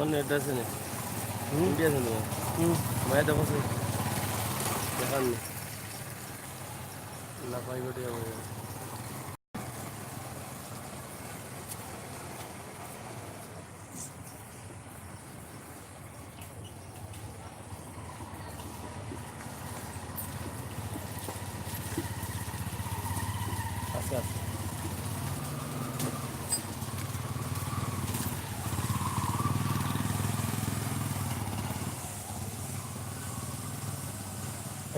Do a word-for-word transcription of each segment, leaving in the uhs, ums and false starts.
আমার নেট আছে না। হুম? ইন্ডিয়া আছে না? হুম। মায়া দেখো সে। দেখার নেই। না পাই বেটে যাবো। আচ্ছা, আচ্ছা।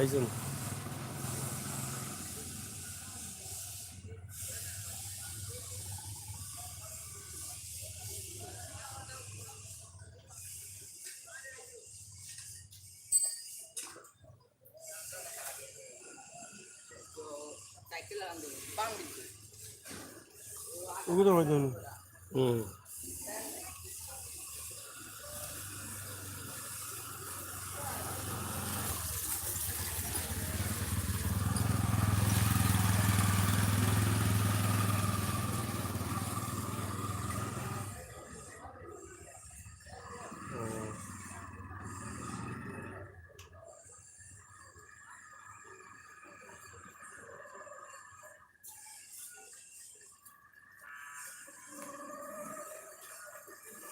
এই জন্য। ওগুলো হয়ে যাবে। হুম।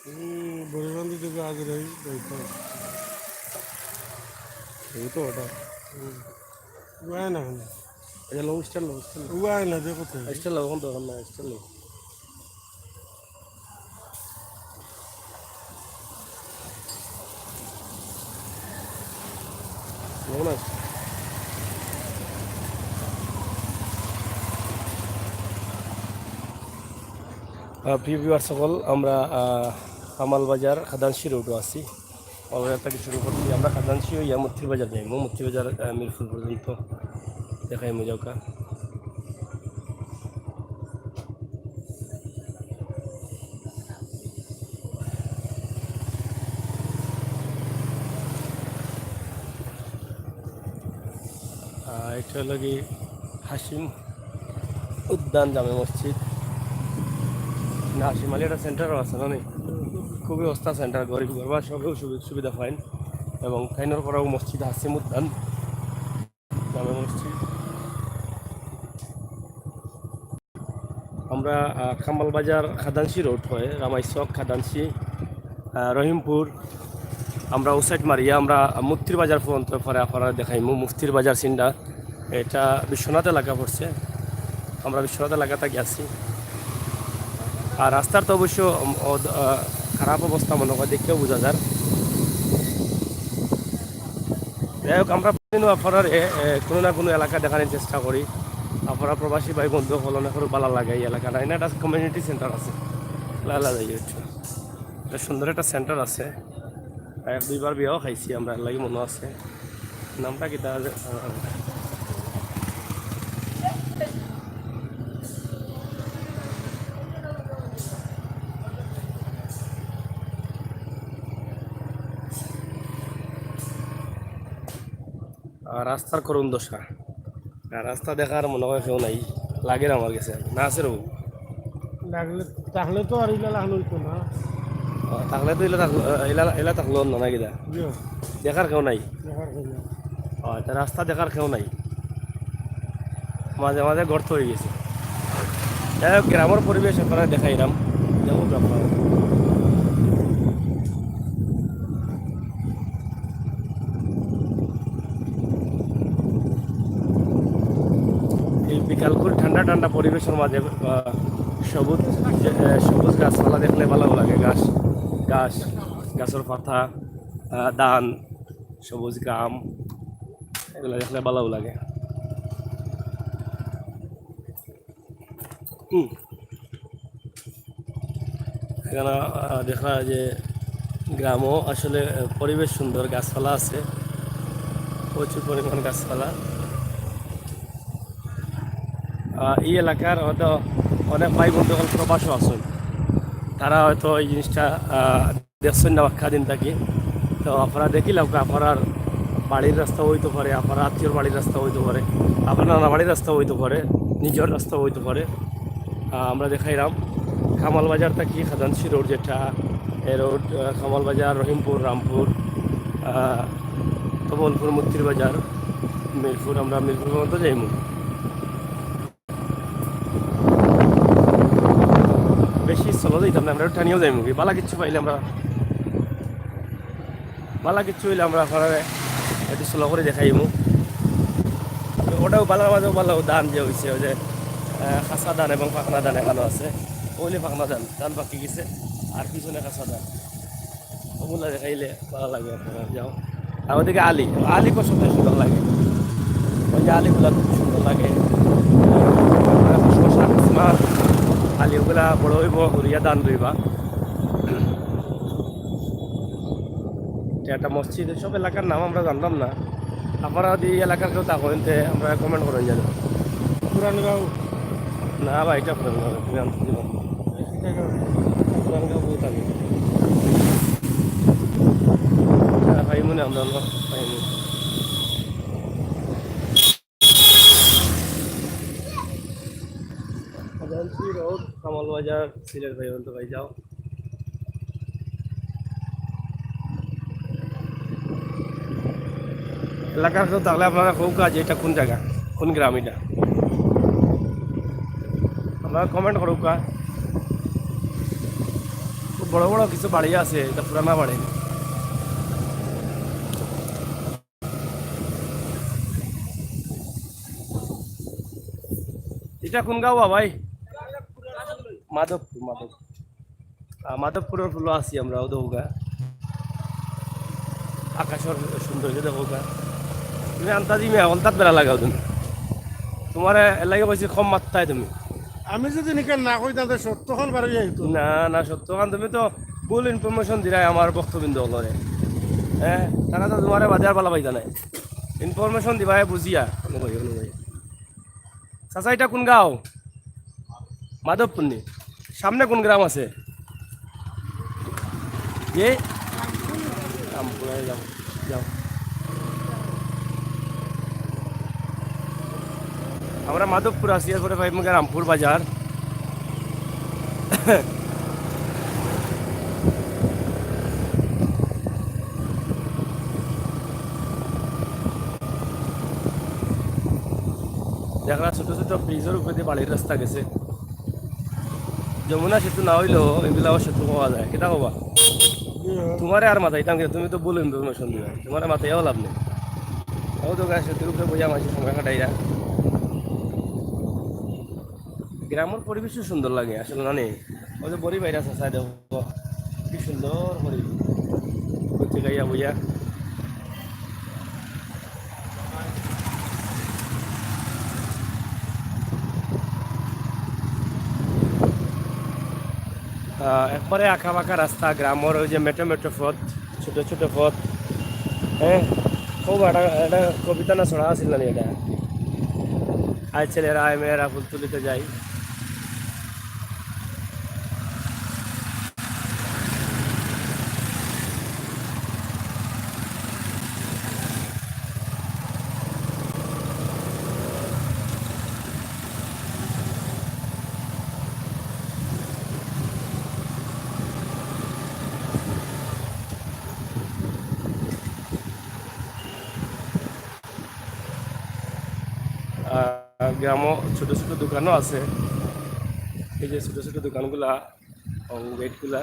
হুম, বড় বান্ধি থেকে আগে রই, রই তো। এই তো ওটা। হুম। ও আয় না কেন? এটা লো, স্টার লো, স্টার লো। ও আয় না, দেখো তো। স্টার লো, এখন তো, এখন না, স্টার লো। কেমন আছো? আহ, প্রিয় ভিউয়ার সকল, আমরা, আহ, কামাল বাজার খাদানশি রোডও আছি। কামাল বাজার থেকে শুরু করছি আমরা, খাদানশি হইয়া মতির বাজার যাইমু, মতির বাজার, আহ, মিরপুর পর্যন্ত দেখাইমু যাওকা। আহ, এটা হলো কি হাসিম উদ্যান জামে মসজিদ। না, হাসিম আলী একটা সেন্টারও আছে না নি? খুবই সস্তা সেন্টার, গরিব গরবা সবেও সুবি-, সুবিধা পাইন। এবং তাইনর করাও মসজিদ হাসিম উদ্যান জামে মসজিদ। আমরা, আহ, কামাল বাজার খাদানশি রোড হয়ে রামাইচক, খাদানশি, আহ, রহিমপুর, আমরা ও সাইড মারিয়া আমরা মুফতির বাজার পর্যন্ত পরে আপনারা দেখাইমু। মুফতির বাজার সিনটা এটা বিশ্বনাথ এলাকা পড়ছে, আমরা বিশ্বনাথ এলাকাতে গেছি। আর রাস্তার তো অবশ্য, উম, অদ-, আহ, খারাপ অবস্থা মনে হয়, দেখেও বোঝা যার। যাই হোক, আমরা প্রতিদিন আপনারারে, এ, এ, কোনো না কোনো এলাকা দেখানোর চেষ্টা করি। আপনারা প্রবাসী ভাই বন্ধু হল অনেক ভালো লাগে এই এলাকাটা। এনে একটা কমিউনিটি সেন্টার আছে, লালা যাই একটু। এটা সুন্দর একটা সেন্টার আছে। এক দুইবার বিয়াও খাইছি আমরা, এর লাগি মনে আছে। নামটা কিতা যে, আহ, আর রাস্তার করুণ দশা। আর রাস্তা দেখার মনে হয় কেউ নাই, লাগের আমার গেছে। না আছে রে বাবু। লাগলে, তাহলে তো আর ইলা লাখান হইতো না। ও, তাহলে তো ইলা থাকলো, ইলা, ইলা থাকলো না, নাকি দা? জি। দেখার কেউ নাই। দেখার কেউ নাই। ও, তা রাস্তা দেখার কেউ নাই। মাঝে মাঝে গর্ত হয়ে গেছে। যাই হোক, গ্রামের পরিবেশ আপনারা দেখাইলাম, দেখুন আপনারা। এই বিকালকুর ঠান্ডা ঠান্ডা পরিবেশের মাঝে, আহ, সবুজ, আহ, সবুজ গাছপালা দেখলে ভালো লাগে। গাছ, গাছ, গাছের পাতা, আহ, ধান, সবুজ গাম, এগুলো দেখলে ভালো লাগে। হুম। এখানে, আহ, দেখা যায় যে গ্রামও আসলে, আহ, পরিবেশ সুন্দর, গাছপালা আছে, প্রচুর পরিমাণ গাছপালা। আহ, এই এলাকার হয়তো অনেক ভাই বন্ধু এখন প্রবাসও আছেন, তারা হয়তো এই জিনিসটা, আহ, দেখছেন না বাক্কা দিন থাকি। তো আপনারা দেখিলাম, আপনারার বাড়ির রাস্তা হইতে পারে, আপনারার আত্মীয়র বাড়ির রাস্তা হইতে পারে, আপনারার নানা বাড়ির রাস্তা হইতে পারে, নিজের রাস্তা হইতে পারে। আহ, আমরা দেখাইলাম কামাল বাজার থাকি খাদানশি রোড যেটা, এ রোড, আহ, কামাল বাজার, রহিমপুর, রামপুর, আহ, তপনপুর, মতির বাজার, মিরপুর। আমরা মিরপুর পর্যন্ত যাইমু। বেশি স্লো যাইতাম না, আমরা টানিয়াও যাইমু। কি বালা কিচ্ছু পাইলে আমরা, বালা কিচ্ছু হইলে আমরা আপনারা একটু স্লো করে দেখাইমু। ওটাও বালার মাঝেও বালা ধান যে হইছে, ওই যে, আহ, খাসা ধান এবং পাকনা ধান এখানো আছে। ওইলে পাকনা ধান, ধান পাকি গেছে, আর পিছনে খাসা ধান। ওগুলা দেখাইলে বালা লাগে আপনারা, যাও। আর ওদিকে আলি, আলি খুব সুন্দর সুন্দর লাগে, ওই যে আলিগুলা খুব সুন্দর লাগে। আর শশা, কিসমা, আলি ওগুলা বড় হইব, হরিয়া ধান রইবা। এটা একটা মসজিদ, সব এলাকার নাম আমরা জানলাম না। আপনারা যদি এই এলাকার কেউ থাকেন, তে আমরা কমেন্ট করেন জানো। পুরানগাঁও। না ভাই, এটা পুরানগাঁও, তুমি আনতে দিবা। পুরানগাঁও বহুত আগে। হ্যাঁ, ভাই, মনে আমরা, আমরা ভাই মনে। খাজাঞ্চি রোড, কামাল বাজার, সিলেট ভাই বলতে ভাই যাও। এলাকার কেউ থাকলে আপনারা কউক্কা যে এটা কোন জায়গা, কোন গ্রাম এটা, আপনারা কমেন্ট করউক্কা। খুব বড় বড় কিছু বাড়ি আছে, এটা পুরানা বাড়ি। এটা কোন গাঁও বা ভাই? মাধবপুর, মাধবপুর। আহ, মাধবপুরের ফুলো আছি আমরা, ও দেখউক্কা। আকাশের সৌন্দর্য দেখউক্কা। তুমি আন্তাজি মিয়া, অলতাত বেড়া লাগাও তুমি। তোমারে এর লাগে কইছি কম মাত্রায় তুমি। আমি যদি নিকে না কই, তাতে সত্যখান বারো যাইতো। না, না, সত্যখান তুমি তো ভুল ইনফরমেশন দিরায় আমার ভক্তবৃন্দ অকলরে। হ্যাঁ, তারা তো তোমারে বাজার বালা পাইতা নাই। ইনফরমেশন দিবায় বুঝিয়া, অনুযায়ী, অনুযায়ী। চাচা, এটা কোন গাঁও? মাধবপুর নি? সামনে কোন গ্রাম আছে? যে রামপুরায় যাও, যাও। আমরা মাধবপুর আছি, এরপরে পাইমু গিয়া রামপুর বাজার। দেখরা ছোট ছোট ব্রিজের উপরে দিয়া বালির রাস্তা গেছে। যমুনা সেতু না অইলেও এগুলাও সেতু কওয়া যায়, কিতা কবা? তোমারে আর মাতাইতাম কিতা, তুমি তো ভুল ইনফরমেশন দিবায়, তোমারে মাতাইয়াও লাভ নাই। ও তো গাছ সেতুর উপরে বইয়া মাঝে সময় কাটাইরা। গ্রামের পরিবেশও সুন্দর লাগে আসলে, না নি? ওই যে বড়ি বাইরে আছে, সাইডে কি সুন্দর করি করতে গাইয়া বইয়া। আহ, একবারে আঁকা বাঁকা রাস্তা, গ্রামের ওই যে মেঠো মেঠো পথ, ছোট ছোট পথ। হ্যাঁ, খুব একটা, একটা কবিতা না ছড়া আছিল না নি এটা? আয় ছেলেরা, আয় মেয়েরা, ফুল তুলিতে যাই। আহ, গ্রামও ছোট ছোট দোকানও আছে। এই যে ছোট ছোট দোকানগুলা, গেটগুলা।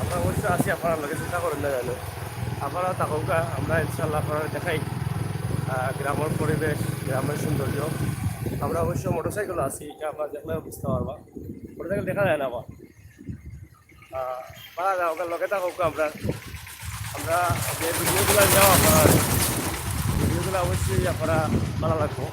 আমরা অবশ্য আছি আপনারার লগে, চিন্তা করেন না জানো, আপনারা থাকউক্কা, আমরা ইনশাআল্লাহ আপনারারে দেখাই, আহ, গ্রামের পরিবেশ, গ্রামের সৌন্দর্য। আমরা অবশ্য মোটরসাইকেল আছি, এটা আপনারা দেখলে বুঝতে পারবা, মোটরসাইকেল দেখা যায় না আবার। আহ, বালা যাও, ওখানে লগে থাকউক্কা আমরা। আমরা যে ভিডিওগুলা যাও আপনারা, ভিডিওগুলা অবশ্যই আপনারা বালা লাগবো।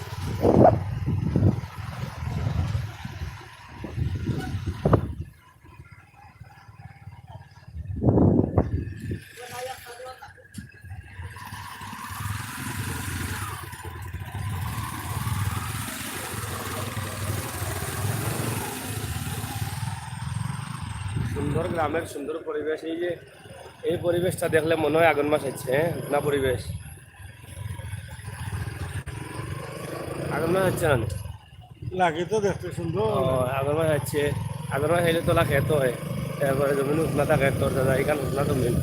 গ্রামের সুন্দর পরিবেশ। এই যে এই পরিবেশটা দেখলে মনে হয় আগন মাস আসছে, হ্যাঁ, না পরিবেশ? আগন মাস আসছে না? লাগে তো দেখতে সুন্দর। ও, আগন মাস আসছে। আগন মাস আইলে তোলা খেত হয়, এরপরে জমিন উষ্ণা থাকে, তোর দাদা এখান উষ্ণা জমিন।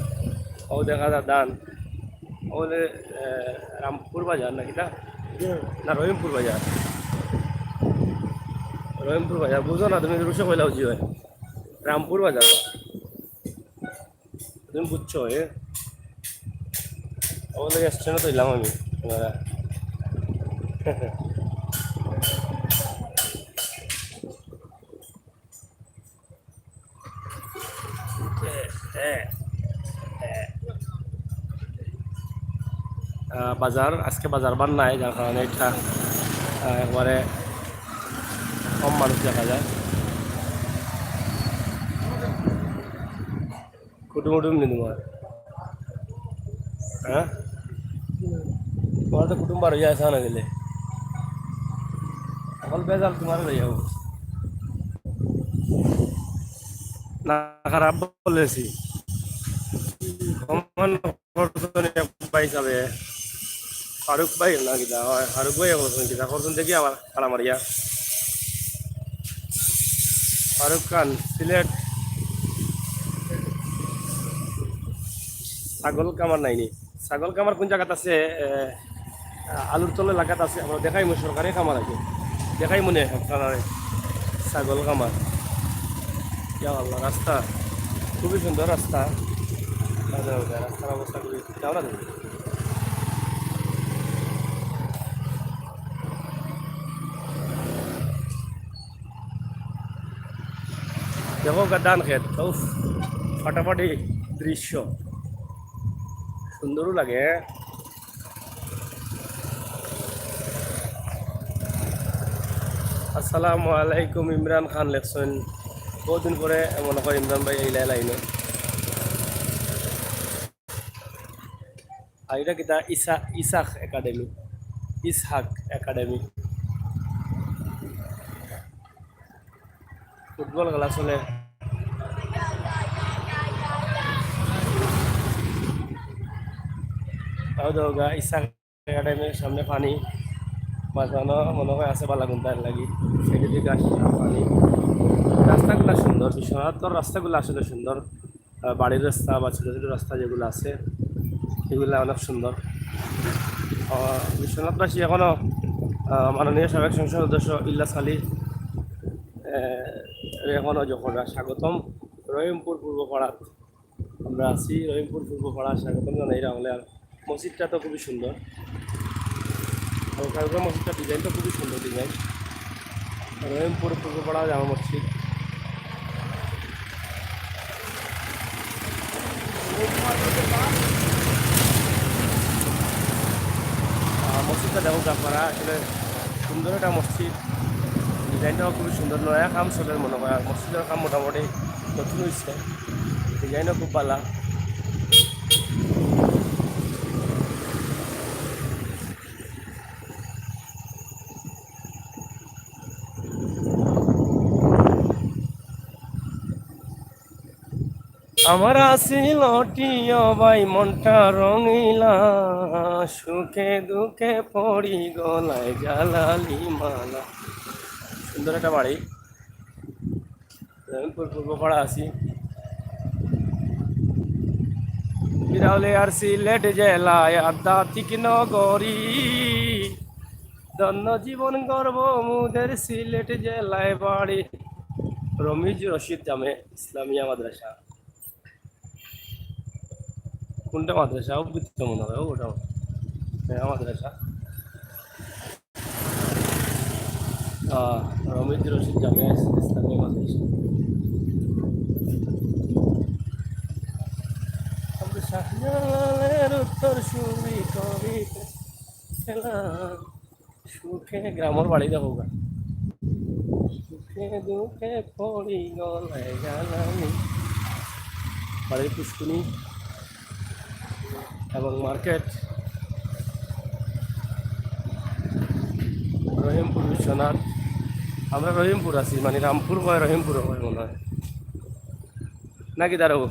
ও দেখা যায় ধান। ও যে, এ, রামপুর বাজার নাকি তা? না, রহিমপুর বাজার। রহিমপুর বাজার বুঝো না তুমি, রুশে কইলা উজি হয়। রামপুর বাজার। তুমি বুঝছো, এ? আমাদের স্ট্যান্ডে তো এলাম আমি। আহ, বাজার, আজকে বাজার বার নাই, যার কারণে এটা, আহ, একবারে কম মানুষ দেখা যায়। কুটুম উটুম নি তোমার? হ্যাঁ? তোমার তো কুটুম বার হইয়া আছে না গেলে। এখন বেজাল তোমার লইয়া। না, খারাপ বলেছি। কমান করছেন এক ভাই হিসাবে। ফারুক ভাই না কিতা? হয়, ফারুক ভাই করছেন কিতা? করছেন দেখি আবার খাড়া মারিয়া। ফারুক খান, সিলেট। ছাগল কামার নাইনি? ছাগল কামার কোন জাগাত আছে? এ, আলুর তল এলাকাত আছে। আমরা দেখাইমু, সরকারি কামার আছে, দেখাইমু নে আপনারা ছাগল কামার। ইয়া আল্লাহ, রাস্তা খুবই সুন্দর রাস্তা। রাস্তার অবস্থা খুবই, যাও না তুমি। দেখো গা ধান খেত, উফ, ফাটাফাটি দৃশ্য, সুন্দরও লাগে। আসসালামু আলাইকুম, ইমরান খান লেখছেন। বহুদিন পরে মনে হয় ইমরান ভাই এই লাইনে। আর এটা কিতা? ইসা-, ইসাক একাডেমি, ইসহাক একাডেমি। ফুটবল খেলা চলে। তাও দেখো গা, ইসহাক একাডেমির সামনে পানি, মাঝখানো মনে হয় আছে বালাগুন্তার লাগি, সেটি দিকে আসছে পানি। রাস্তাগুলা সুন্দর, বিশ্বনাথর রাস্তাগুলা আসলে সুন্দর। আহ, বাড়ির রাস্তা বা ছোটো ছোটো রাস্তা যেগুলো আছে, এগুলা অনেক সুন্দর। আহ, বিশ্বনাথবাসী এখনো, আহ, মাননীয় সাবেক সংসদ সদস্য ইলিয়াস আলী, আহ, এখনো যখন স্বাগতম রহিমপুর পূর্বপাড়া। আমরা আছি রহিমপুর পূর্বপাড়া, স্বাগতম জানাই রাহুলে। আর মসজিদটা তো খুবই সুন্দর, হালকা হালকা মসজিদটা, ডিজাইনটা খুবই সুন্দর ডিজাইন। রহিমপুর পূর্বপাড়া জামা মসজিদ। আহ, মসজিদটা দেখো আপনারা, আসলে সুন্দর একটা মসজিদ, ডিজাইনটাও খুবই সুন্দর, নয়া কাম চলের মনে হয়। আর মসজিদের কাম মোটামুটি নতুন হয়েছে, ডিজাইনও খুব ভালো। আমার আছিল টিয়া ভাই মনটা রঙিলা, সুখে দুঃখে পড়ি গলায় জালালি মালা। সুন্দর একটা বাড়ি, রহিমপুর পূর্বপাড়া আছি। বিরাউলে আর সিলেট জেলায় আধ্যাত্মিক নগরী, ধন্য জীবন গর্ব মুদের সিলেট জেলায় বাড়ি। রমিজ রশিদ জামে ইসলামিয়া মাদ্রাসা। কোনটা মাদ্রাসা? ও বুঝতে মনে হয়, ও ওটা। হ্যাঁ, মাদ্রাসা। আহ, রমিজ রশিদ জামে ইসলামিয়া মাদ্রাসা। আবু শাহজালালের উত্তর সুরি কবিতা খেলা। সুখে গ্রামর বাড়ি দেখো গা। সুখে দুঃখে পড়ি গলায় জালালি। বাড়ির পুষ্কুনি এবং মার্কেট। রহিমপুর বিশ্বনাথ। আমরা রহিমপুর আছি, মানে রামপুর কয়, রহিমপুর কয় মনে হয়। নাকি দাঁড়াবো?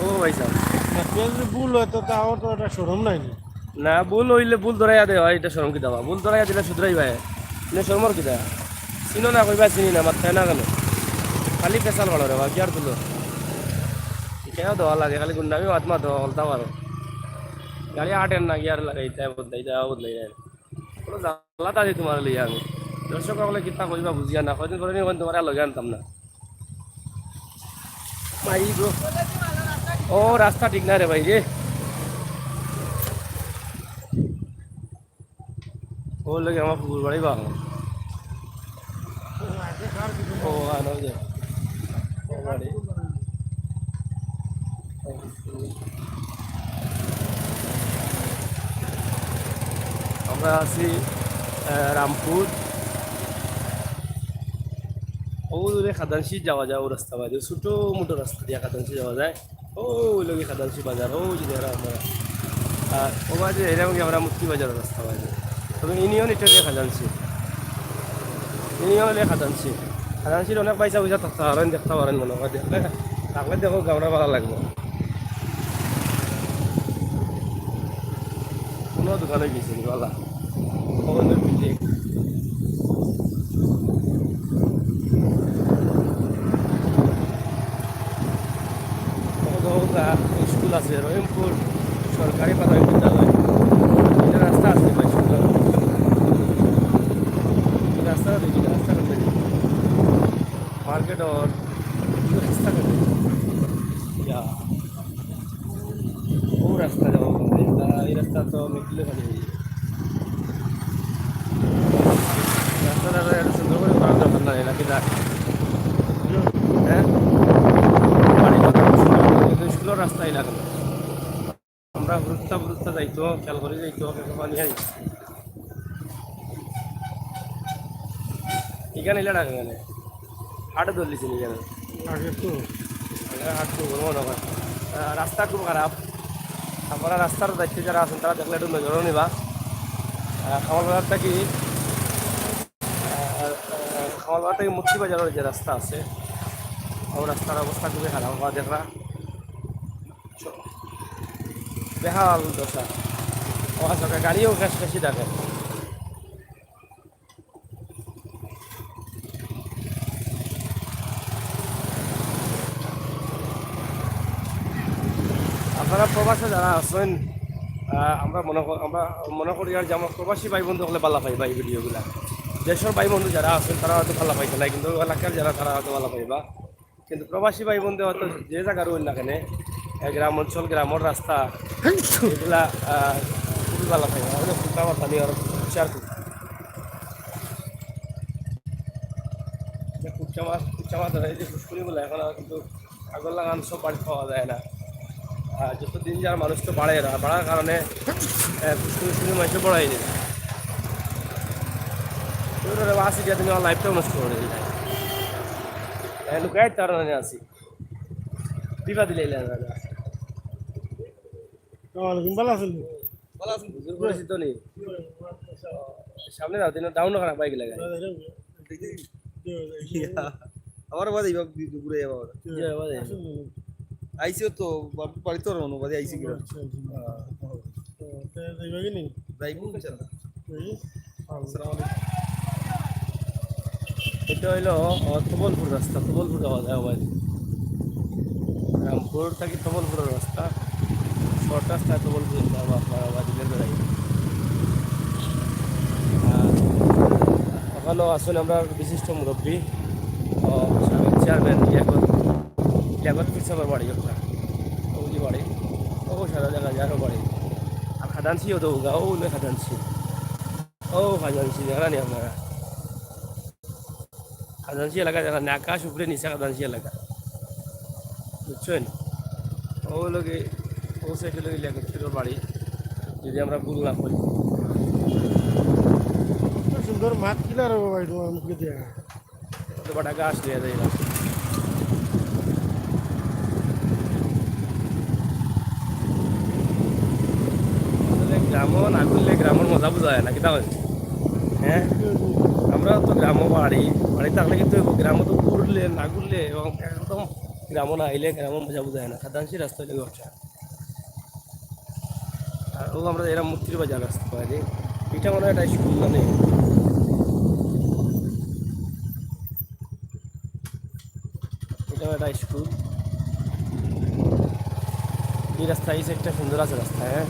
ও ভাই সাহেব। না, কেউ যদি ভুল হয় তো তাও তো এটা শরম নাই নি? না, ভুল হইলে ভুল ধরাইয়া দেওয়া, এটা শরম কিতা বা? ভুল ধরাইয়া দিলে শুধরাইবা। এনে শরমর কিতা? চিনো না, কইবা চিনি না, মাততায় না কেনে? খালি পেশাল বাড়ো রে বা, গিয়ার তুলো। কেউ দেওয়া লাগে, খালি গুন্ডামি মাত মাতো, বলতাম পারো। গাড়ি আটের না, গিয়ার লাগাইতা, বদলাইতা, বদলাই যায়। কোনো জ্বালাত আছি তোমার লইয়া আমি। দর্শক সকলে কিতা কইবা বুঝিয়া না, কয়দিন পরে নি, তোমার লগে আনতাম না। ভাই গো। ও, রাস্তা ঠিক না রে ভাই রে। ও, লগে আমার পুকুর বাড়ি বা। ও, আনো যে। ও, বাড়ি। আমরা আছি, আহ, রামপুর। ও, দূরে খাদানশি যাওয়া যায়, ও রাস্তা বাদে, ছোট মোটো রাস্তা দিয়া খাদানশি যাওয়া যায়। ও, ওই লগে খাদানশি বাজার, ও যে দেখরা আপনারা। আর ও বাদে এরকম কি আমরা মুক্তি বাজারের রাস্তা বাদে। তবে ইউনিয়ন এটা দিয়ে খাদানশি। ইউনিয়ন হলে খাদানশি। খাদানশির অনেক পয়সা পয়সা থাকতে পারেন, দেখতে পারেন মনে হয়। দেখলে, থাকলে দেখো, গামরা ভালো লাগবে। কোনো দোকানে গেছি, বালা। ভবনের পিঠে। কত বড় স্কুল আছে, রহিমপুর সরকারি প্রাথমিক বিদ্যালয়। এটা রাস্তা আছে ভাই, সুন্দর। রাস্তা দেখি, রাস্তা করতে মার্কেট ওর রাস্তা করতে। ইয়া। ও রাস্তা যাওয়া, এই রাস্তা তো মিটলে খালি হয়ে যাবে। রাস্তাটা তো এত সুন্দর করে করার দরকার নাই, নাকি না? হ্যাঁ? বাড়ি কত সুন্দর, কিন্তু স্কুলের রাস্তাই লাগে না। আমরা হুরুত্তা হুরুত্তা যাইতো, খেয়াল করে যাইতো, অনেক পানি হয়। এখানে এলে ডাকে এখানে। হাটে ধরলিছি এখানে। আগে তো। এখানে হাট তো বড় মনে হয়। আহ, রাস্তা খুব খারাপ। আপনারা রাস্তার দায়িত্বে যারা আছেন, তারা দেখলে একটু নজরও নিবা। আহ, কামালবাজার থাকি, আহ, আহ, কামালবাজার থাকি মুক্তি বাজারের যে রাস্তা আছে, ও রাস্তার অবস্থা খুবই খারাপ। আপনারা দেখরা বেহাল দশা। ও আসলে গাড়িও বেশ বেশি থাকে। আপনারা প্রবাসে যারা আছেন, আহ, আমরা মনে কর-, আমরা মনে করি আর যে আমার প্রবাসী ভাই বন্ধু হলে ভালা পাইবা এই ভিডিওগুলা। দেশের ভাই বন্ধু যারা আছেন, তারা হয়তো ভালা পাইছে না, কিন্তু এলাকার যারা, তারা হয়তো ভালা পাইবা। কিন্তু প্রবাসী ভাই বন্ধু হয়তো যে জায়গার হইল না কেন, এ, গ্রাম অঞ্চল, গ্রামর রাস্তা, এগুলা, আহ, খুবই ভালা পাইবা। আমাদের ফুটা মাথা নিয়ে আর শেয়ার করি। যে কুচ্চা মাছ, কুচ্চা মাছ ধরে, এই যে পুষ্কুনি বলে, এখন আর কিন্তু আগর লাগান সব বাড়ি পাওয়া যায় না। আর যত দিন যার মানুষ তো বাড়ে, আর বাড়ার কারণে, এ, পুষ্কুনি, পুষ্কুনি মানুষ বড়াই নেই। ওরা বাসি যে তুমি আমার লাইফটাও নষ্ট করে দিলে। এ, লুকাই তার মানে আছি। বিপা দিলে এলে না। আসসালামু আলাইকুম, ভালা আছেন? ভালা আছেন? হুজুর পরিচিত নেই। সামনে যাও, দিন ডাউন খারাপ বাইক লাগে। আমার বাদে এইবার দু-, দুপুরে যাবো আমরা। জি, বাদে। আইসিও তো, বা-, বাড়িতে ওর মনে বাদে আইসি কিনা। আচ্ছা, আচ্ছা। হ্যাঁ। তো, তো যাইবা কি নি? যাইবো, ইনশাআল্লাহ। এই? আসসালামু আলাইকুম। এটা হইলো, আহ, তবলপুর রাস্তা, তবলপুর যাওয়া যায় আবার। রামপুর থাকি তবলপুরের রাস্তা, শর্ট রাস্তা তবলপুর যাওয়া আপনারা আবার দিকে বেড়াই। আহ, ওখানেও আসলে আমরা বিশিষ্ট মুরব্বী, আহ, সাবেক চেয়ারম্যান লিয়াকত, লিয়াকত পীর সাহেবের বাড়ি ওখানে। ওই যে বাড়ি, ও সাদা দেখা যায় আরো বাড়ি। আর খাদানশি ও তো উগা, ও উলে খাদানশি। ও খাদানশি দেখা নি আপনারা? খাদানশি এলাকা দেখা নি, আকাশ উপরে নিচে খাদানশি এলাকা। বুঝছেন? ও লগে, ও সাইডে লগে লেগে ছিল বাড়ি, যদি আমরা ভুল না করি। খুব সুন্দর মাত কিলা রে বাবা, তোমার মুখে দিয়া। তো বাটা গাছ দিয়ে দেয় না। আসলে গ্রামও না ঘুরলে গ্রামর মজা বুঝা যায় না, কিতা হয়? হ্যাঁ? আমরা তো গ্রামো বাড়ি, বাড়ি থাকলে কিন্তু গ্রামো তো ঘুরলে না ঘুরলে এবং একদম গ্রামো না আইলে গ্রামো মজা বুঝা যায় না। খাদানসি রাস্তা অইলে ব্যবসা। আর ও আমরা এরা মুক্তির বাজার রাস্তা পাই যে, এটা মনে হয় একটা স্কুল, মানে এটা একটা স্কুল। এই রাস্তা, এই সাইডটা সুন্দর আছে রাস্তা, হ্যাঁ।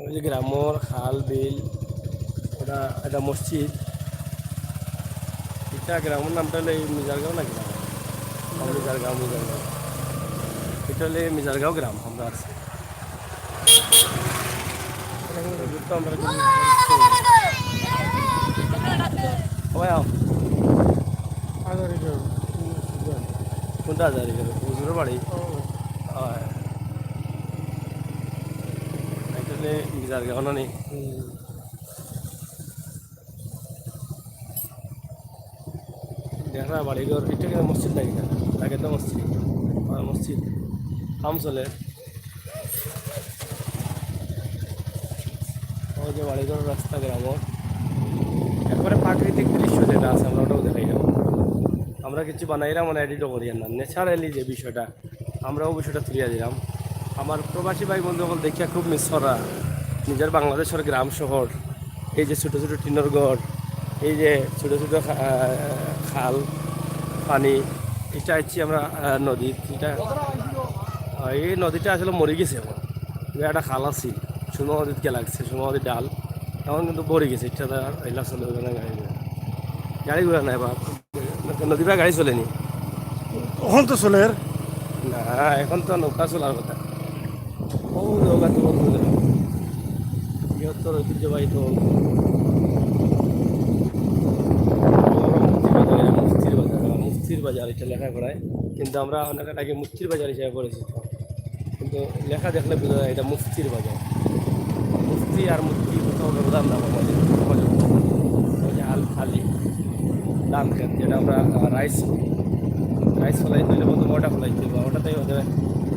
ওই যে গ্রামর খাল বিল, ওটা একটা মসজিদ। এটা গ্রামর নামটা হলো এই মিজারগাঁও নাকি না? মিজারগাঁও, মিজারগাঁও। এটা হলো এই মিজারগাঁও গ্রাম আমরা আছি। তো আমরা সবাই আও। কোনটা হাজারি? হুজুরের বাড়ি। হয়। এটা হলো মিজারগাঁও না নি? দেখরা বাড়িঘর, এটা কিন্তু মসজিদ নাকি না? লাগে তো মসজিদ। হ্যাঁ, মসজিদ। কাম চলে। ওই যে বাড়িঘর, রাস্তা, গ্রামর। একবারে প্রাকৃতিক দৃশ্য যেটা আছে, আমরা ওটাও দেখাই যাবো। আমরা কিছু বানাইলাম, মানে এডিটও করি না, ন্যাচারালি যে বিষয়টা, আমরা অবশ্যই এটা তুলিয়া দিলাম। আমার প্রবাসী ভাই বন্ধু সকল দেখিয়া খুব মিস করা নিজের বাংলাদেশের গ্রাম শহর, এই যে ছোটো ছোটো টিনের ঘর, এই যে ছোটো ছোটো খা-, আহ, খাল, পানি, এটা হচ্ছে আমরা, আহ, নদী, এটা, আহ, এই নদীটা আসলে মরে গেছে এখন। এটা একটা খাল আছিল, সুরমা নদীতে লাগছে, সুরমা নদীর ডাল, এখন কিন্তু ভরে গেছে, এটা তো আর এলা চলে না গাড়ি ঘোড়া। গাড়ি ঘোড়া নাই বা নদীর গাড়ি চলেনি। এখন তো চলের। না, এখন তো নৌকা চলার কথা। ও নৌকা তো বন্ধ হয়ে গেল। বৃহত্তর ঐতিহ্যবাহী তো মুক্তির বাজার, মুক্তির বাজার, মুক্তির বাজার, এটা লেখা করায়। কিন্তু আমরা অনেক আগে মুক্তির বাজার হিসেবে পরিচিত। কিন্তু লেখা দেখলে বোঝা যায় এটা মুফতির বাজার। মুফতি আর মুফতি কোথাও ব্যবধান না, বাবা। ওই যে আল খালি ধান খেত, যেটা আমরা, আহ, রাইস, রাইস ফলাইতে হইলে বলতে ওটা ফলাইতে হবে, ওটাতেই ওদের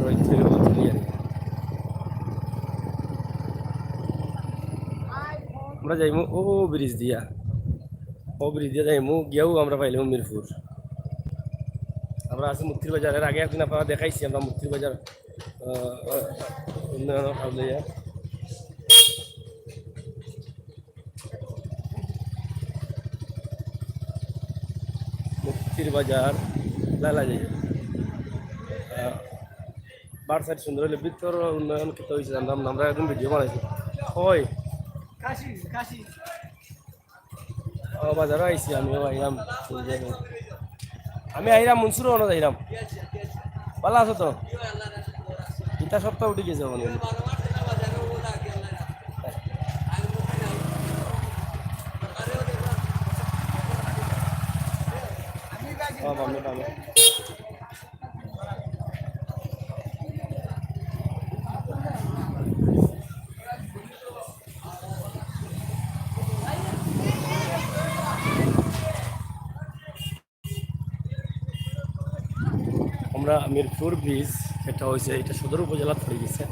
রোহিত থেকে বলতে নিয়ে আর কি। আমরা যাইমু ও ব্রিজ দিয়া, ও ব্রিজ দিয়া যাইমু, গিয়াও আমরা পাইলাম মিরপুর। আমরা আছি মুক্তির বাজারের আগে, একদিন আপনারা দেখাইছি আমরা মুক্তির বাজার, আহ, উন্নয়ন কাজ লইয়া। মুক্তির বাজার, লালা যাই। আহ, বার সাইড সুন্দর হইলে ভিতর উন্নয়ন কিতা হইছে জানলাম না, আমরা একদম ভিডিও বানাইছি। ওই। ও, বাজারো আইছি, আমিও আইলাম। আমি আইলাম, মনসুরও অনো যাইলাম। ভালা আছো তো? ইটা সপ্তাহ উঠি গেছে মানে। ও, বামে, বামে। আমরা মিরপুর ব্রিজ, এটা হইছে, এটা সদর উপজেলা পড়ে গেছে।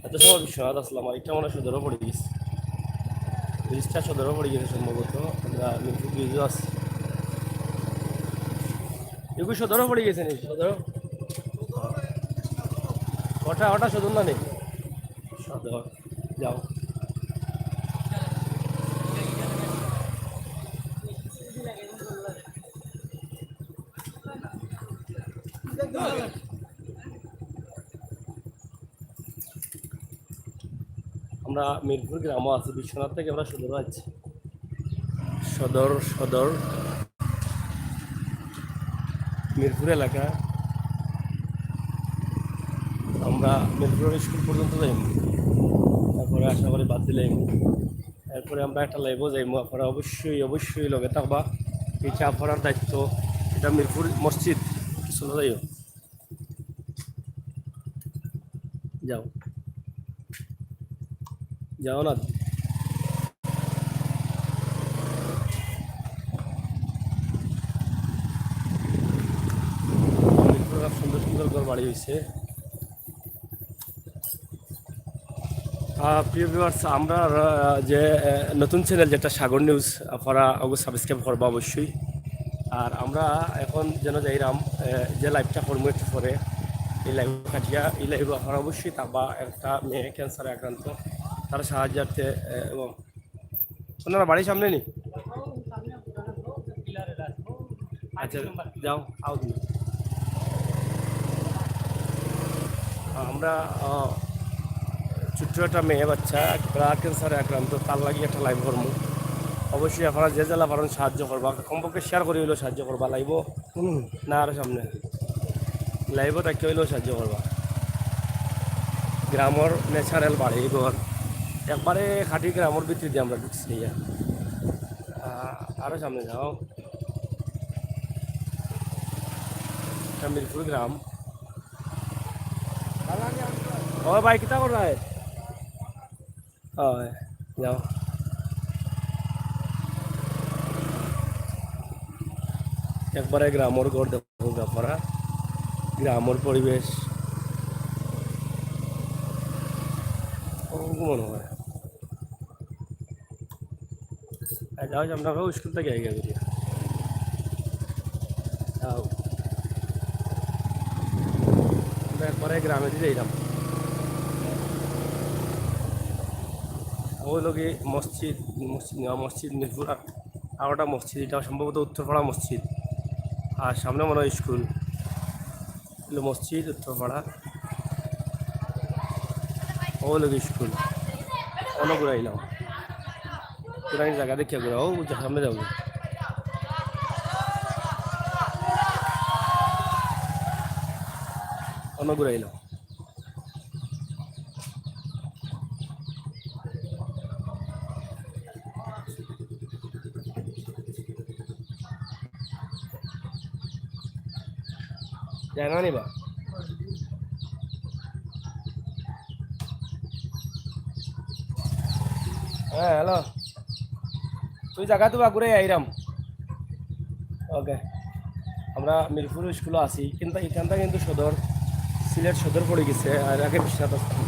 এত সময় বিশ্বনাথ আসলাম, আর এটা আমরা সদরও পড়ে গেছে। ব্রিজটা সদরও পড়ে গেছে সম্ভবত। আমরা মিরপুর ব্রিজও আছে। এগুলো সদরও পড়ে গেছে নি? সদর? ওটা, ওটা সদর না নি? সদর। যাও। আমরা মিরপুর গ্রামও আছি, বিশ্বনাথ থেকে আমরা সদর আছি। সদর, সদর, মিরপুর এলাকা। আমরা মিরপুরের স্কুল পর্যন্ত যাইমু, তারপরে আশা করি বাদ দিলাইমু। এরপরে আমরা একটা লাইভও যাইমু, আপনারা অবশ্যই, অবশ্যই লগে থাকবা। এটা আপনারার দায়িত্ব, এটা মিরপুর মসজিদ, চলে যাইও। যাও, যাও না। সুন্দর ঘর বাড়ি হইছে। আহ, প্রিয় ভিউয়ার্স, আমরা, আহ, যে, আহ, নতুন চ্যানেল যেটা সাগর নিউজ, আপনারা অগু সাবস্ক্রাইব করবা অবশ্যই। আর আমরা এখন যেন যাইরাম, আহ, যে লাইভটা করমু একটু পরে, এই লাইভ কাটিয়া, এই লাইভে আপনারা অবশ্যই থাকবা। একটা মেয়ে ক্যান্সারে আক্রান্ত, তার সাহায্যার্থে, আহ, এবং ওনারা বাড়ির সামনে নি? আচ্ছা, যাও, আও তুমি। আমরা, আহ, ছোট্ট একটা মেয়ে বাচ্চা ব্লাড ক্যান্সারে আক্রান্ত, তার লাগি একটা লাইভ করমু। অবশ্যই আপনারা যে যেলা পারইন সাহায্য করবা, কমপক্ষে শেয়ার করি হইলেও সাহায্য করবা। লাইভও না, আরো সামনে লাইভও থাকি হইলেও সাহায্য করবা। গ্রামর ন্যাচারাল বাড়ি ঘর, একবারে খাঁটি গ্রামর ভিতরে দিয়ে আমরা ঢুকছি। আহ, আরো সামনে যাও, এটা মিরপুর গ্রাম। ও ভাই, কিতা কররা? হয়, যাও। একবারে গ্রামর ঘর দেখো, আপনারা গ্রামর পরিবেশ। ও, মনে হয়। আর যাও, আমরা স্কুল থেকে আগে আগে যাও। আমরা একবারে গ্রামে দিয়ে যাইলাম। ওই লগে মসজিদ, মসজিদ না, মসজিদ মিরপুর আর, আর একটা মসজিদ, এটা সম্ভবত উত্তরপাড়া মসজিদ। আর সামনে মনে হয় স্কুল। হলো মসজিদ উত্তরপাড়া। ও লগে স্কুল। অনো ঘুরাইলাম। পুরানি জাগা দেখিয়া ঘুরা। ও, সামনে যাও। অনো ঘুরাইলাম। জানা নি বা? হ্যাঁ, হ্যালো। তুই জাগা তো বা ঘুরে আইরাম। ওকে। আমরা মিরপুর স্কুলো আছি, কিন্তু এখানটা কিন্তু সদর, সিলেট সদর পড়ে গেছে, আর আগে বিশ্বনাথ hospital।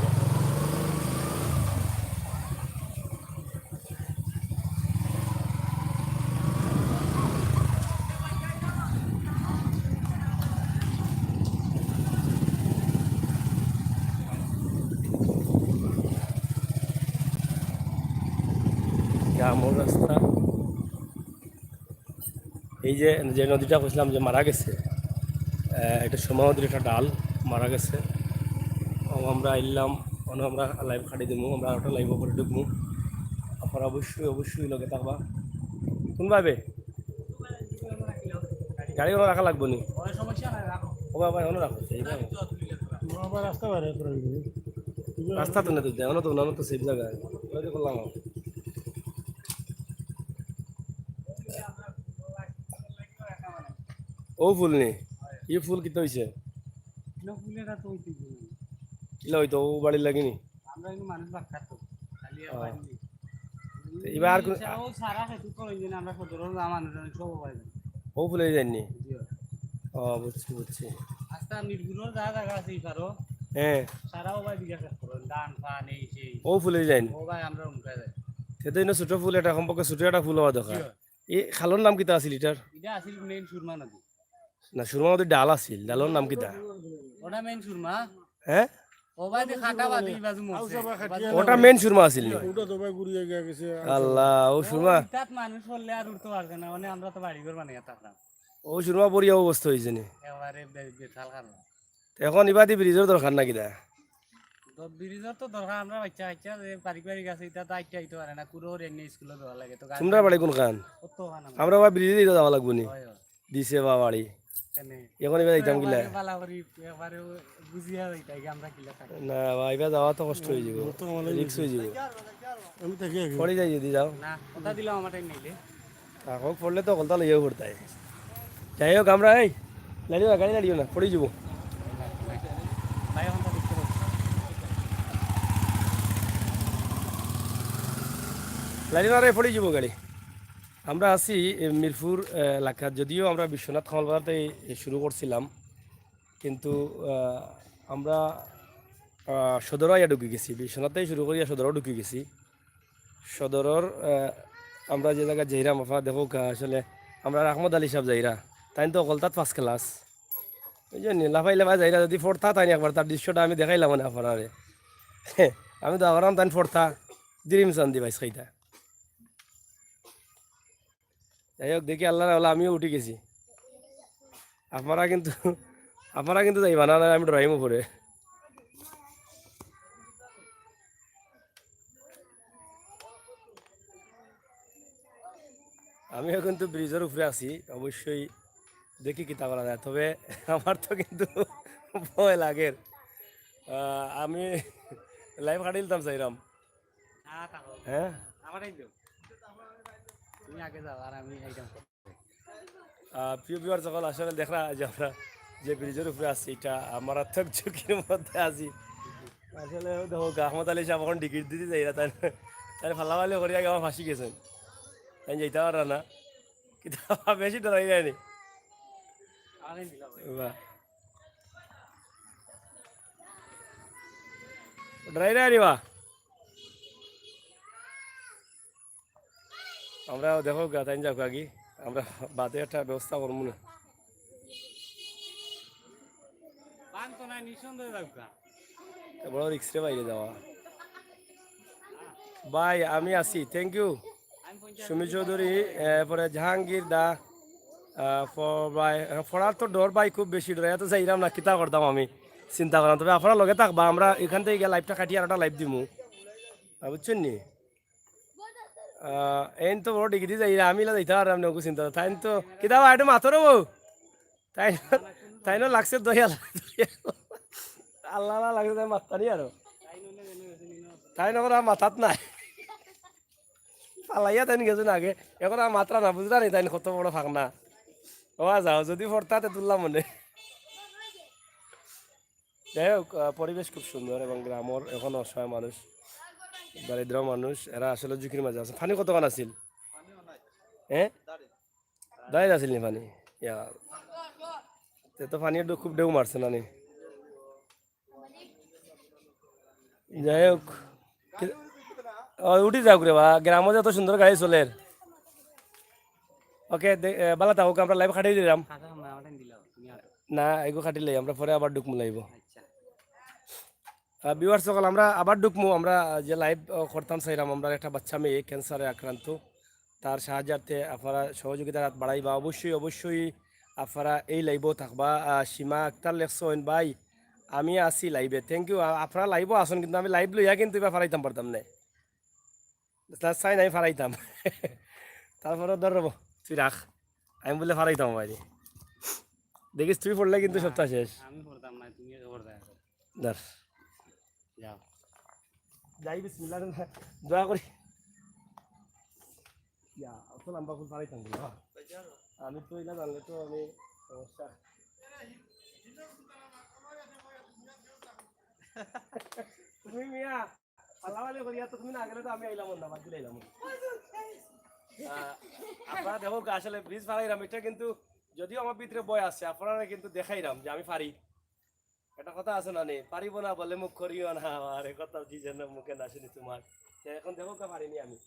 গ্রামর রাস্তা। এই যে, যে নদীটা কইছিলাম যে মারা গেছে, আহ, একটা সুরমা নদীর একটা ডাল মারা গেছে। ও, আমরা আইলাম, মানে আমরা লাইভ কাটি দিমু, আমরা একটা লাইভ করে ঢুকমু। আপনারা অবশ্যই, অবশ্যই লগে থাকবা। কোনভাবে? গাড়ি কোনো রাখা লাগবো নি? ও বাবা, এখনো রাখো, এইভাবে। রাস্তা তো না, তো দেয়, এখনো তো না, তো সেফ জায়গায়। ওই তো করলাম। ও ফুল নি? ই ফুল কিতা হইছে? ইলা ফুল এটা তো হইতে দিবে না। কিলা হইতো? ও বাড়ির লাগি নি? আমরা কিন্তু মানুষ বাক্কা তো। খালি ও। আবার নি। তো এবার আর কোন ও সারা খেতু করে যে আমরা সদর মানুষ, আমি সব পাই না। ও ফুলে যায়নি? জি। ও, বুঝছি, বুঝছি। আস্তা মিরপুরর যা জাগা আছে ইপারো, হ্যাঁ। সারা ও ভাই বিঘা খেত করে, ধান, ফান, এই সেই। ও ফুলে যায়নি? ও ভাই, আমরা উমকা যাই। সে তো এনে ছোট ফুল, এটা সম্পর্কে ছোট একটা ফুল হওয়া দরকার। জি। এই খালর নাম কিতা আছিল এটার? এটা আছিল মেইন সুরমা নদী। না, সুরমা নদীর ডাল আছিল, ডালর নাম কিতা? ওটা মেইন সুরমা। হ্যাঁ? ও ভাই, যে খাটা বাদে এই বাজু মরছে। ওটা মেইন সুরমা আছিল নি? ওটা তো ভাই ঘুরিয়ে গিয়ে গেছে। আল্লাহ, ও সুরমা। ইতাত মানুষ পড়লে আর উঠতে পারছে না, মানে আমরা তো বাড়ি ঘর বানাইয়া থাকলাম। ও সুরমা পড়িয়া অবস্থা হইছে নি? এবারে বে-, বেতাল খারাপ। এখন ইবাদি ব্রিজর দরকার না কিতা? তো ব্রিজর তো দরকার, আমরা বাচ্চা কাচ্চা যে পারিবারিক আছে, ইতা তো আইতে আইতে পারে না, কুড়ো রেন স্কুলে দেওয়া লাগে তো। তোমরা বাড়ি কোনখান? কত খান আমরা? আমরা বা ব্রিজে দিতে যাওয়া লাগবো নি? হয়, হয়। দিছে বা বাড়ি। কেনে? এখন এবার যাইতাম গিলা? বালা করি একবারে বুঝিয়া যাইতাই কি আমরা কিলা থাকি। না বা, এবার যাওয়া তো কষ্ট হয়ে যাবে। রিস্ক হয়ে যাবে। আমি থাকি আগে। পড়ে যাই যদি যাও। না, কথা দিলাম আমার টাইম নিলে। তা হোক, পড়লে তো হকলতা লইয়াও পড়তাই। যাই হোক, আমরা এই লাড়িও না, গাড়ি লাড়িও না, পড়ে যাবো। ভাই, এখন তো দেখতে পাচ্ছি। লাড়িও না রে, পড়ে যাবো গাড়ি। আমরা আছি, এ, মিরপুর, এ, এলাকাত। যদিও আমরা বিশ্বনাথ কমলবাজার থেকে শুরু করছিলাম, কিন্তু, আহ, আমরা, আহ, সদরও আইয়া ঢুকি গেছি, বিশ্বনাথ থাকি শুরু করিয়া সদরও ঢুকি গেছি। সদরর, আহ, আমরা যে জাগাত যাইরাম, আপনারা দেখউক্কা, আসলে আমরার আহমদ আলী সাব যাইরা, তাইন তো অকলতাত first class। ওই যে নীলা পাইলে বা যাইরা, যদি পড়তা তাইন একবার তার দৃশ্যটা আমি দেখাইলাম মানে আপনারারে। আমি তো আবার তাইন পড়তা, dreams and device খাইতা। যাই হোক, দেখি আল্লাহর হাওলা আমিও উঠি গেছি। আপনারা কিন্তু, আপনারা কিন্তু যাইবা না, না আমি ডরাইমু পরে। আমিও কিন্তু ব্রিজর উপরে আছি, অবশ্যই দেখি কিতা করা যায়। তবে আমার তো কিন্তু ভয় লাগের। আহ, আমি live কাটিলতাম চাইরাম। না, তাও। হ্যাঁ? আমার এই তো। তুমি আগে যাও, আর আমি এই যাও। আহ, প্রিয় ভিউয়ার, যখন আসলে দেখরা যে আমরা যে ব্রিজর উপরে আছি, এটা মারাত্মক ঝুঁকির মধ্যে আছি। আসলে দেখউক্কা, আহমদ আলী সাব এখন টিকিট দিতে যাইরা, তাই তাই ফালাফালি করি আগে আমার ফাঁসি গেছেন, তাই যাইতা পাররা না। কিন্তু বেশি ডরাই যায়নি। বাহ, ডরাই যায়নি বা। আমরা দেখউক্কা, তাইন যাউক্কা আগে, আমরা বাদে একটা ব্যবস্থা করমু না। বান তো নাই, নিঃসন্দেহে যাউক্কা। এ বড় রিস্ক রে বাইরে যাওয়া। ভাই, আমি আছি, thank you। সুমি চৌধুরী, এরপরে জাহাঙ্গীর দা, আহ, ফ-, ভাই, আহ, ফড়ার তো ডর ভাই, খুব বেশি ডর, এত যাইরাম না, কিতা করতাম আমি, চিন্তা করলাম। তবে আপনারা লগে থাকবা, আমরা এখান থাকি গিয়া live টা কাটিয়া আর একটা live দিমু, আহ, বুঝছইন নি? আহ, এইন তো বড় ডিগ্রি যাইরা, আমি ইলা যাইতাম পাররাম না, ওগু চিন্তা। তাইন তো, কিতা বা, একটু মাতো রে বউ। তাই, তাইনও লাগছে দয়াল। আল্লাহ, আল্লাহ লাগছে, তাই মাততা নি আরো। তাইন অখন আর মাতাত নাই। ফালাইয়া তাইন গেছইন আগে। অখন আর মাতরা না, বুঝরা নি তাইন কত বড় ফাকনা। ও যাও, যদি পড়তা তে তুললাম মনে। যাই হোক, আহ, পরিবেশ খুব সুন্দর এবং গ্রামর এখন অসহায় মানুষ, দরিদ্র মানুষ, এরা আসলে ঝুঁকির মাঝে আছে। পানি কতখান আছিল? হ্যাঁ? দাঁড়িয়ে আছিল নি পানি? ইয়া, তে তো পানি একটু খুব ঢেউ মারছে না নি? যাই হোক, কি-, ও, উঠি যাউক রে বা, গ্রামো যে এত সুন্দর গাড়ি চলের। ওকে, দে-, এ, বালা থাকউক, আমরা live কাটিয়ে দিলাম। না, এগু কাটিলাই, আমরা পরে আবার ঢুকমু live ও। আহ, viewers সকল, আমরা আবার ঢুকমু। আমরা, আহ, যে live, আহ, করতাম চাইরাম, আমরা একটা বাচ্চা মেয়ে cancer এ আক্রান্ত, তার সাহায্যার্থে আপনারা সহযোগিতার হাত বাড়াইবা। অবশ্যই, অবশ্যই আপনারা এই live ও থাকবা। আহ, সীমা আক্তার লেখছইন, "ভাই, আমি আছি live এ।" Thank you। আ-, আপনারা live ও আছইন, কিন্তু আমি live লইয়া কিন্তু ইবা ফারাইতাম পারতাম না। তা চাই নাই ফারাইতাম। তারপরে ধর রব, তুই রাখ। আমি বলে ফারাইতাম বাইরে। দেখিস, তুই পড়লে কিন্তু হ্যাঁ, সপ্তাহ শেষ। আমি পড়তাম না, তুমি এসে পড়তায়। ধর। যাও। যাই, বিসমিল্লাহ, দোয়া করি। ইয়া, অত লম্বা ফুল ফারাইতাম না। আমি তো ইলা জানলে তো আমি সমস্যা। তুমি মিয়া, ফালাফালি করিয়া তো তুমি না গেলে তো আমি আইলাম না, বাদ দিলে আইলাম। আহ, আপনারা দেখউক্কা, আসলে ব্রিজ ফারাইরাম, এটা কিন্তু যদিও আমার ভিতরে ভয় আছে, আপনারা কিন্তু দেখাইরাম যে আমি ফারি। একটা কথা আছে না নি, "পারিব না বলে মুখ করিও না, আর এ কথা যে যেন মুখে না শুনি তোমার।" তে এখন দেখউক্কা ফারিনি আমি।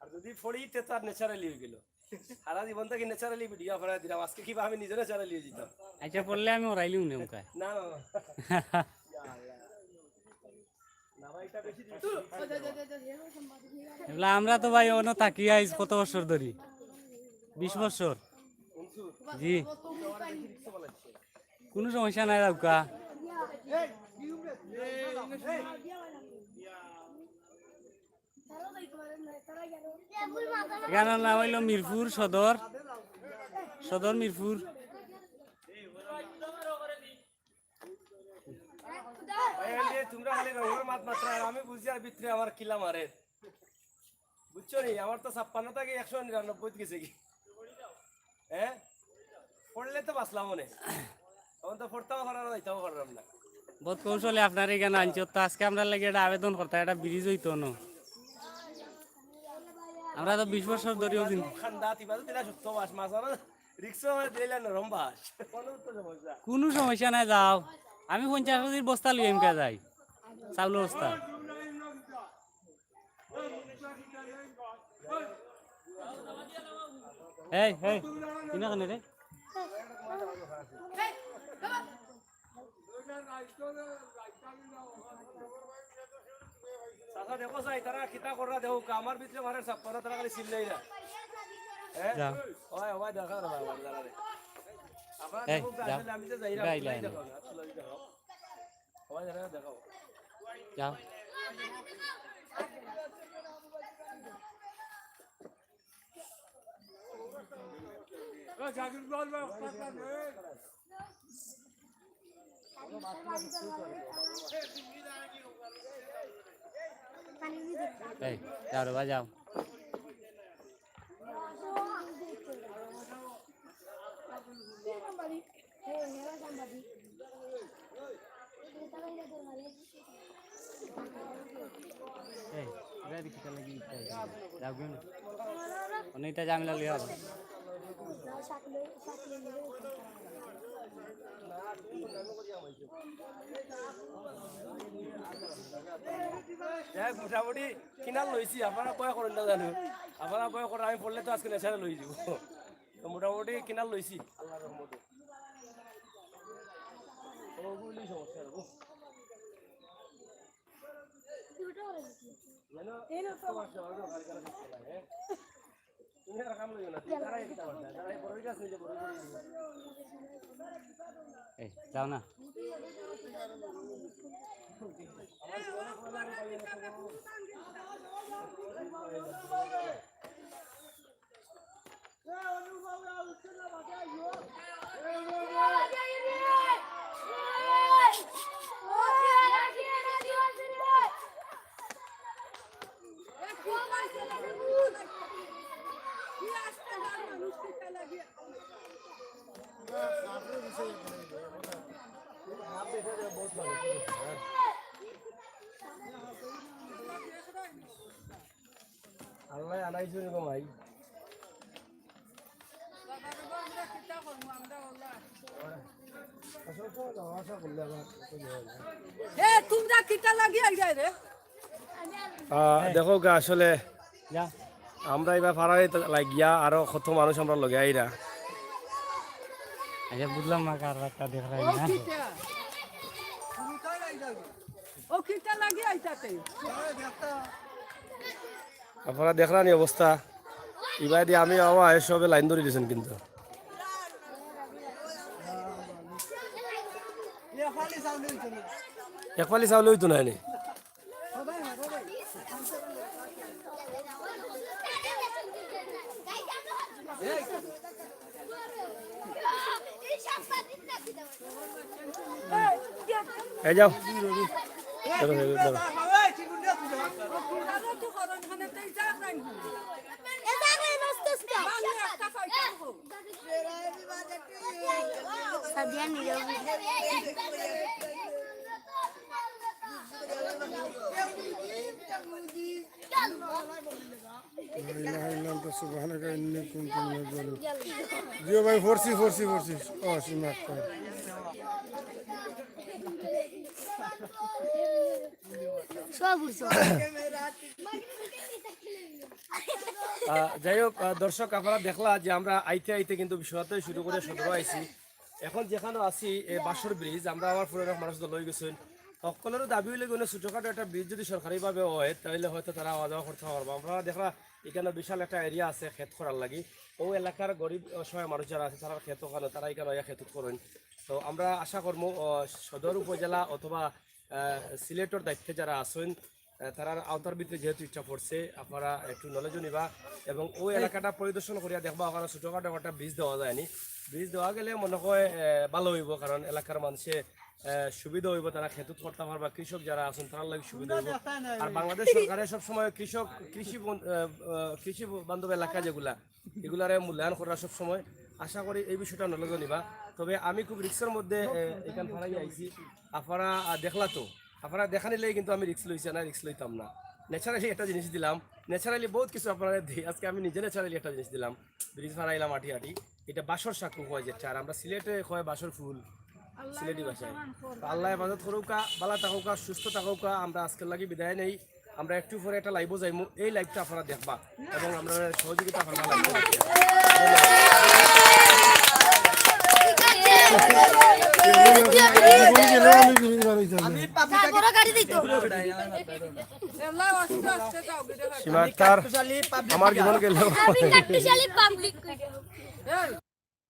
আর যদি ফড়ি, তে তো আর naturally অই গেল। সারা জীবন থাকি naturally video আপনারা দিলাম, আজকে কিবা আমি নিজে naturally অই যিতাম। আচ্ছা, পড়লে আমি ওরাইলিও নেমকা। না, না, না। ইয়া আল্লাহ। না ভাই, এটা বেশি দিন। এগুলা আমরা তো ভাই অনো থাকি আইজ কত বছর ধরি, বিশ বছর। জি, কুনু সমস্যা নাই, যাউক্কা। এখানর নাম অইলো মিরপুর সদর, সদর মিরপুর। ভাই, এই যে তোমরা খালি রঙর মাত মাতরায়, আর আমি বুঝি আর ভিতরে আমার কিলা মারে। বুঝছো নি? আমার তো ছাপ্পান্ন থাকি একশো নিরানব্বই গেছে গি। হ্যাঁ? পড়লে তো বাঁচলাম অনে। তখন তো পড়তাম পারাম না, যাইতাম পারাম না। বহুত কৌশলে আপনারে ইখান আনছি, তো আজকে আমরার লাগি একটা আবেদন করতা, একটা ব্রিজ অইতো না। আমরা তো বিশ বছর ধরিও চিন্তা। খান্দা, তিবা তো দিলা শুক্তো মাছ, মাছ আনো। রিক্সা মানে দিলে নরম বাস। কোনো তো সমস্যা। কোনো সমস্যা নাই, যাও। আমি পঞ্চাশ কেজির বস্তা লই এমকে যাই, চাউলর বস্তা। এই, এই, ইনা কেনে রে? চাচা, দেখো চাই, তারা কিতা কররা দেখো, আমার ভিতরে মারের ছাপ্পান্ন, তারা খালি চিল্লাইরা। হ্যাঁ? যা। ওই, ওই, দেখা না, বাবা, দাঁড়া রে। আপনারা এই, দেখো, যা। আসলে আমি তো যাই না, গাইলা আপনারাই না। দেখো না, আসলে দেখো। ওই, দেখা, দেখো। যা। এই, যাও রে বা, যাও। এই, এটা দেখি তাহলে কি ইচ্ছা হইছে। যাও গিয়ে। অনেকটা ঝামেলা লইয়া হবে। যাই হোক, মোটামুটি কিনার লইছি, আপনারা ভয় করেন না জানো, আপনারা ভয় করেন, আমি পড়লে তো আজকে নেশারে লই যাবো। তো মোটামুটি কিনার লইছি আল্লাহর রহমতে। ওগুলি সমস্যা হবো। এই, যাও না। আল্লাহ আনাইছে রে ভাই। আসলে তো যাওয়া আসা করলে আবার একটু ইয়ে হয় না। এ, তোমরা কিতা লাগি আইরায় রে? আহ, দেখো গা, আসলে যা। আমরা এবার ফারারে তো লাগিয়া আরো কত মানুষ আমরা লগে আইরা। আচ্ছা, বুঝলাম না কার রাস্তা দেখ রাখি ও না। কিতা? ও কিতা লাগি আইতাতে? আপনারা দেখরা নি অবস্থা? ইবাদি আমি বাবা এ সবে লাইন ধরি দিছেন কিন্তু। এক ফালি চাউল হইতো না নি। এই যাও। ধরো, ধরো, ধরো। সাদিয়া নীরব। লা ইলাহা ইল্লা আনতা সুবহানাকা ইন্নী কুনতু মিনাজ জালিমিন। জিও ভাই, ফোরসি, ফোরসি, ফোরসি। ও, সীমা আক্তার। সব উঠছে। আহ, যাই হোক, আহ, দর্শক, আপনারা দেখলা যে আমরা আইতে আইতে কিন্তু বিশ্বনাথ থেকে শুরু করে সদর আইছি। এখন যেখানো আছি, এ, বাঁশর ব্রিজ, আমরা আমার পুরানো মানুষ তো লই গেছেন। সকলেরও দাবি হইলে কোনো ছোটোখাটো একটা ব্রিজ যদি সরকারিভাবে হয়, তাহলে হয়তো তারা আওয়া যাওয়া করতে পারবো। আপনারা দেখরা এখানো বিশাল একটা এরিয়া আছে খেত করার লাগি। ও এলাকার গরিব অসহায় মানুষ যারা আছে, তারা খেত ওখানো, তারা এখানো আইয়া খেত করেন। তো আমরা আশা করবো, আহ, সদর উপজেলা অথবা, আহ, সিলেটর দায়িত্বে যারা আছেন, আহ, তারার আওতার ভিতরে যেহেতু ইটা পড়ছে, আপনারা একটু নলেজও নিবা এবং ওই এলাকাটা পরিদর্শন করিয়া দেখবা, ওখানো ছোটোখাটো একটা ব্রিজ দেওয়া যায়নি। ব্রিজ দেওয়া গেলে মনে হয়, আহ, ভালো হইব, কারণ এলাকার মানুষে, আহ, সুবিধা হইব, তারা খেতুত করতে পারবা, কৃষক যারা আছেন তারার লাগি সুবিধা হইব। আর বাংলাদেশ সরকারে সবসময় কৃষক, কৃষি বন-, আহ, আহ, কৃষি বান্ধব এলাকা যেগুলা, এগুলারে মূল্যায়ন করা সবসময়। আশা করি এই বিষয়টা নলেজও নিবা। তবে আমি খুব রিস্কের মধ্যে, আহ, এখান ফারাই আইছি। আপনারা, আহ, দেখলা তো, আপনারা দেখা নিলেই কিন্তু আমি রিস্ক লইছি, না রিস্ক লইতাম না। ন্যাচারালি একটা জিনিস দিলাম। ন্যাচারালি বহুত কিছু আপনারা দিই। আজকে আমি নিজে ন্যাচারালি একটা জিনিস দিলাম। ব্রিজ ফারাইলাম আটি আটি। এটা বাঁশর শাকু কয় যেটা, আর আমরা সিলেটে কয় বাঁশর ফুল, সিলেটি ভাষায়। তো আল্লাহ হেফাজত করুকা, বালা থাকুকা, সুস্থ থাকুকা। আমরা আজকের লাগি বিদায় নেই। আমরা একটু পরে একটা লাইভও যাইমু, এই লাইভটা আপনারা দেখবা এবং আমরা সহযোগিতা আপনারা সীমা আক্তার, আমার জীবন গেল।